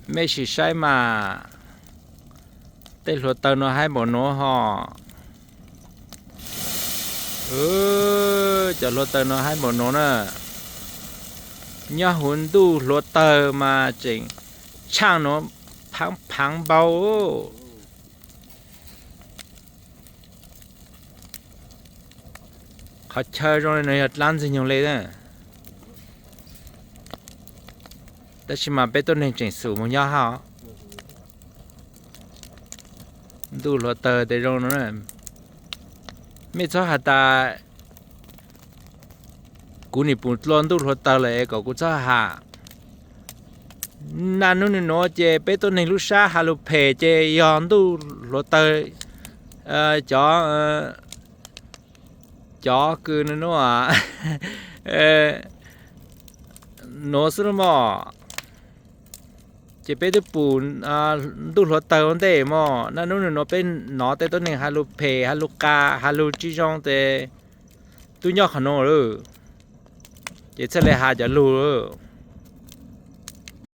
Mej sim saib mas, tej hluav taws no haib npaum nuav hos. Cov hluav taws no haib npaum nuav na. Nyob huv ntuj hluav taws mas tseem tshaaj nuav, phaav phaav npau. Qhov chaw zoo li no yog dlaab ntxwg nyoog le, tab sis mas peb tuab neeg tseem xum moog nyob hab. Ntuj hluav taws tes zoo no, mej txhob has tas kuv nim pum dlua ntuj hluav taws lawm es kom kuv txhob has. Naj nub nwg nuav ces peb tuab neeg lub sab has lug phem ces yog ntuj hluav taws, cov, cov kws nub nuav xwb mog. Ces peb twb pum ntuj hluav taws ua ntej mog, naj nub nwg nuav peb nov tej tuab neeg has lug phem, has lug qa, has lug tsi zoo tes tub nyob qhov nuav lawm, ces txhaj le has cov lug lawm.